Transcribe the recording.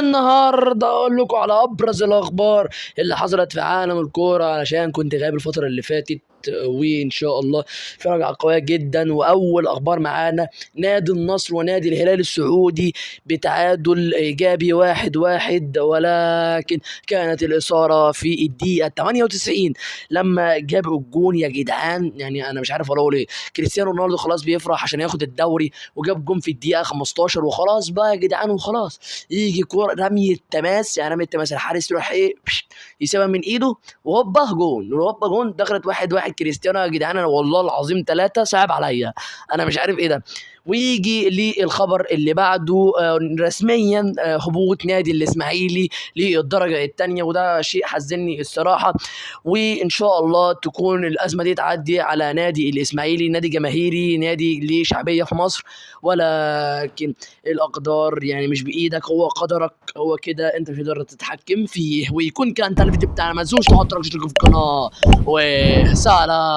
النهارده اقول لكم على ابرز الاخبار اللي حصلت في عالم الكورة، علشان كنت غايب الفترة اللي فاتت، وان شاء الله في رجعه قوية جدا. واول اخبار معانا نادي النصر ونادي الهلال السعودي بتعادل ايجابي 1-1، ولكن كانت الاثارة في الدقيقة 98 لما جاب الجون يا جدعان. يعني انا مش عارف اقول ايه، كريستيانو رونالدو خلاص بيفرح عشان ياخد الدوري، وجاب جون في الدقيقة 15 وخلاص بقى يا جدعان. وخلاص يجي كورة رمية تماس، يعني رمية تماس الحارس يروح ايه يسيبها من ايده وهوبا جون، وهوبا جون، دخلت 1-1. كريستيانو يا جدعان انا والله العظيم 3 صعب عليا، انا مش عارف ايه ده. ويجي للخبر اللي بعده، رسميا هبوط نادي الاسماعيلي للدرجة الثانية، وده شيء حزني الصراحة. وان شاء الله تكون الازمة دي تعدي على نادي الاسماعيلي، نادي جماهيري، نادي ليه شعبية في مصر، ولكن الاقدار يعني مش بايدك، هو قدرك هو كده، انت مش هتقدر تتحكم فيه. ويكون كان ده الفيديو بتاعنا، ما تنسوش تحط like وتشتركوا في القناة، وسلام.